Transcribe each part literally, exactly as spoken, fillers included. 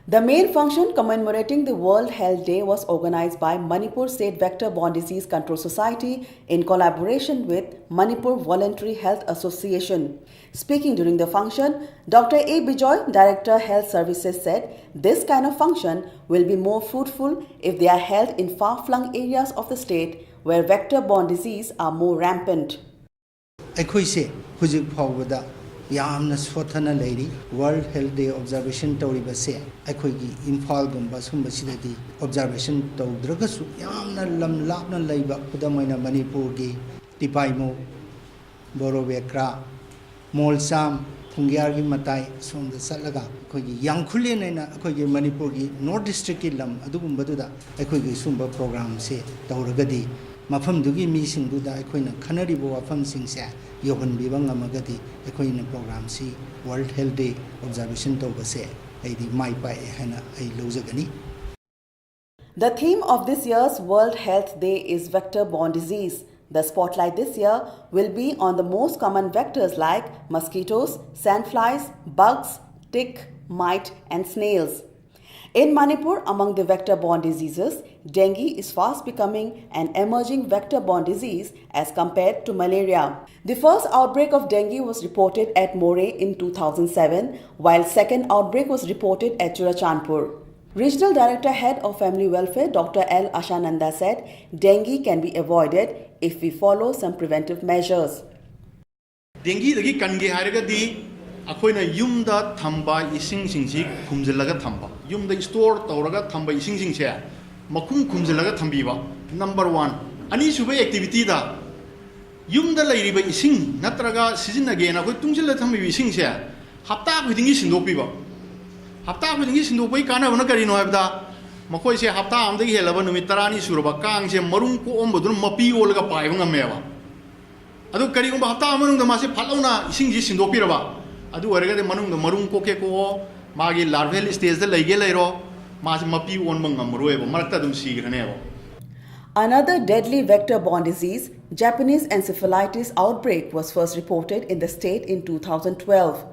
The main function commemorating the World Health Day was organized by Manipur State Vector Borne Disease Control Society in collaboration with Manipur Voluntary Health Association. Speaking during the function, Doctor A Bijoy, Director Health Services, said this kind of function will be more fruitful if they are held in far-flung areas of the state where vector-borne disease are more rampant. ꯑꯩꯈꯣꯏꯁꯦ ꯍꯧꯖꯤꯛ ꯐꯥꯎꯕꯗ ꯌꯥꯝꯅ ꯁꯣꯠꯊꯅ ꯂꯩꯔꯤ꯫ World Health Day observation ꯇꯧꯔꯤꯕꯁꯦ ꯑꯩꯈꯣꯏꯒꯤ ꯏꯝꯐꯥꯜꯒꯨꯝꯕ ꯁꯨꯝꯕꯁꯤꯗꯗꯤ observation ꯇꯧꯗ꯭ꯔꯒꯁꯨ ꯌꯥꯝꯅ ꯂꯝ ꯂꯥꯞꯅ ꯂꯩꯕ, ꯈꯨꯗꯝ ꯑꯣꯏꯅ ꯃꯅꯤꯄꯨꯔꯒꯤ ꯇꯤꯄꯥꯏꯃꯨ, ꯕꯣꯔꯣꯕꯦꯀ꯭ꯔꯥ, ꯃꯣꯜꯆꯥꯝ, ꯐꯨꯡꯒꯤꯌꯥꯔꯒꯤ ꯃꯇꯥꯏ ꯁꯣꯝꯗ ꯆꯠꯂꯒ ꯑꯩꯈꯣꯏꯒꯤ ꯌꯥꯡꯈꯨꯂꯦꯟ ꯍꯥꯏꯅ ꯑꯩꯈꯣꯏꯒꯤ ꯃꯅꯤꯄꯨꯔꯒꯤ ꯅꯣꯔꯠ ꯗꯤꯁꯇ꯭ꯔꯤꯛꯀꯤ ꯂꯝ ꯑꯗꯨꯒꯨꯝꯕꯗꯨꯗ ꯑꯩꯈꯣꯏꯒꯤ ꯁꯨꯝꯕ ꯄ꯭ꯔꯣꯒ꯭ꯔꯥꯝꯁꯦ ꯇꯧꯔꯒꯗꯤ ꯃꯐꯝꯗꯨꯒꯤ ꯃꯤꯁꯤꯡꯗꯨꯗ ꯑꯩꯈꯣꯏꯅ ꯈꯟꯅꯔꯤꯕ ꯋꯥꯐꯝꯁꯤꯡꯁꯦ ꯌꯧꯍꯟꯕꯤꯕ ꯉꯝꯃꯒꯗꯤ ꯑꯩꯈꯣꯏꯅ ꯄ꯭ꯔꯣꯒ꯭ꯔꯥꯝꯁꯤ World Health Day observation ꯇꯧꯕꯁꯦ ꯑꯩꯗꯤ ꯃꯥꯏ ꯄꯥꯛꯑꯦ ꯍꯥꯏꯅ ꯑꯩ ꯂꯧꯖꯒꯅꯤ꯫ The theme of this year's World Health Day is vector-borne disease. The spotlight this year will be on the most common vectors like mosquitoes, sandflies, bugs, tick, mite, and snails. In Manipur, among the vector-borne diseases, dengue is fast becoming an emerging vector-borne disease as compared to malaria. The first outbreak of dengue was reported at Moreh in two thousand seven, while second outbreak was reported at Churachandpur. Regional Director Head of Family Welfare Doctor L Ashananda said dengue can be avoided if we follow some preventive measures. ꯗꯦꯡꯒꯤꯗꯒꯤ ꯀꯟꯒꯦ ꯍꯥꯏꯔꯒꯗꯤ ꯑꯩꯈꯣꯏꯅ ꯌꯨꯝꯗ ꯊꯝꯕ ꯏꯁꯤꯡꯁꯤꯡꯁꯤ ꯈꯨꯝꯖꯤꯜꯂꯒ ꯊꯝꯕ, ꯌꯨꯝꯗ store ꯇꯧꯔꯒ ꯊꯝꯕ ꯏꯁꯤꯡꯁꯤꯡꯁꯦ ꯃꯈꯨꯝ ꯈꯨꯝꯖꯤꯜꯂꯒ ꯊꯝꯕꯤꯕ, number one꯫ ꯑꯅꯤꯁꯨꯕ activityꯗ ꯌꯨꯝꯗ ꯂꯩꯔꯤꯕ ꯏꯁꯤꯡ ꯅꯠꯇ꯭ꯔꯒ ꯁꯤꯖꯤꯟꯅꯒꯦꯅ ꯑꯩꯈꯣꯏ ꯇꯨꯡꯁꯤꯜꯂ ꯊꯝꯃꯤꯕ ꯏꯁꯤꯡꯁꯦ ꯍꯞꯇꯥ ꯈꯨꯗꯤꯡꯒꯤ ꯁꯤꯟꯗꯣꯛꯄꯤꯕ꯫ ꯍꯞꯇꯥ ꯈꯨꯗꯤꯡꯒꯤ ꯁꯤꯟꯗꯣꯛꯄꯒꯤ ꯀꯥꯟꯅꯕꯅ ꯀꯔꯤꯅꯣ ꯍꯥꯏꯕꯗ, ꯃꯈꯣꯏꯁꯦ ꯍꯞꯇꯥ ꯑꯃꯗꯒꯤ ꯍꯦꯜꯂꯕ ꯅꯨꯃꯤꯠ ꯇꯔꯥꯅꯤ ꯁꯨꯔꯕ ꯀꯥꯡꯁꯦ ꯃꯔꯨꯝ ꯀꯣꯛꯑꯝꯕꯗꯨꯅ ꯃꯄꯤ ꯑꯣꯜꯂꯒ ꯄꯥꯏꯕ ꯉꯝꯃꯦꯕ꯫ ꯑꯗꯨ ꯀꯔꯤꯒꯨꯝꯕ ꯍꯞꯇꯥ ꯑꯃ ꯃꯅꯨꯡꯗ ꯃꯥꯁꯦ ꯐꯠ ꯂꯥꯎꯅ ꯏꯁꯤꯡꯁꯤ ꯁꯤꯟꯗꯣꯛꯄꯤꯔꯕ, ꯑꯗꯨ ꯑꯣꯏꯔꯒꯗꯤ ꯃꯅꯨꯡꯗ ꯃꯔꯨꯝ ꯀꯣꯛꯀꯦ ꯀꯣꯛꯑꯣ, ꯃꯥꯒꯤ larval stageꯗ ꯂꯩꯒꯦ ꯂꯩꯔꯣ, ꯃꯥꯁꯦ ꯃꯄꯤ ꯑꯣꯟꯕ ꯉꯝꯃꯔꯣꯏꯕ, ꯃꯔꯛꯇ ꯑꯗꯨꯝ ꯁꯤꯈ꯭ꯔꯅꯦꯕ꯫ Another deadly vector-borne disease, Japanese encephalitis outbreak, was first reported in the state in two thousand twelve.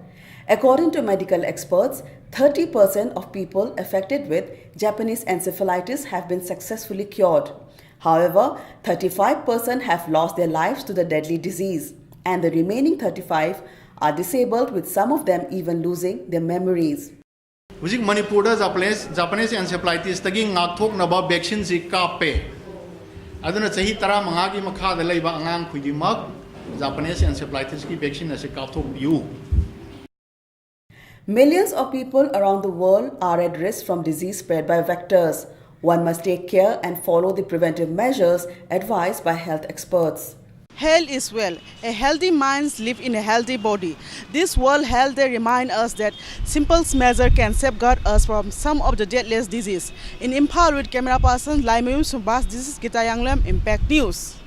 According to medical experts, Thirty percent of people affected with Japanese encephalitis have been successfully cured. However, thirty-five percent have lost their lives to the deadly disease, and the remaining thirty-five are disabled, with some of them even losing their memories. ꯍꯧꯖꯤꯛ ꯃꯅꯤꯄꯨꯔꯗ Japanese Japanese encephalitisꯇꯒꯤ ꯉꯥꯛꯊꯣꯛꯅꯕ vaccineꯁꯤ ꯀꯥꯞꯄꯦ꯫ ꯑꯗꯨꯅ ꯆꯍꯤ ꯇꯔꯥꯃꯉꯥꯒꯤ ꯃꯈꯥꯗ ꯂꯩꯕ ꯑꯉꯥꯡ ꯈꯨꯗꯤꯡꯃꯛ Japanese encephalitisꯀꯤ vaccine ꯑꯁꯤ ꯀꯥꯞꯊꯣꯛꯄꯤꯌꯨ꯫ Millions of people around the world are at risk from disease spread by vectors. One must take care and follow the preventive measures advised by health experts. Health is wealth. A healthy mind lives in a healthy body. This World Health Day reminds us that simple measures can safeguard us from some of the deadliest diseases. In Imphal, with camera person Laimayum Subhas, this is Gita Yanglem, Impact News.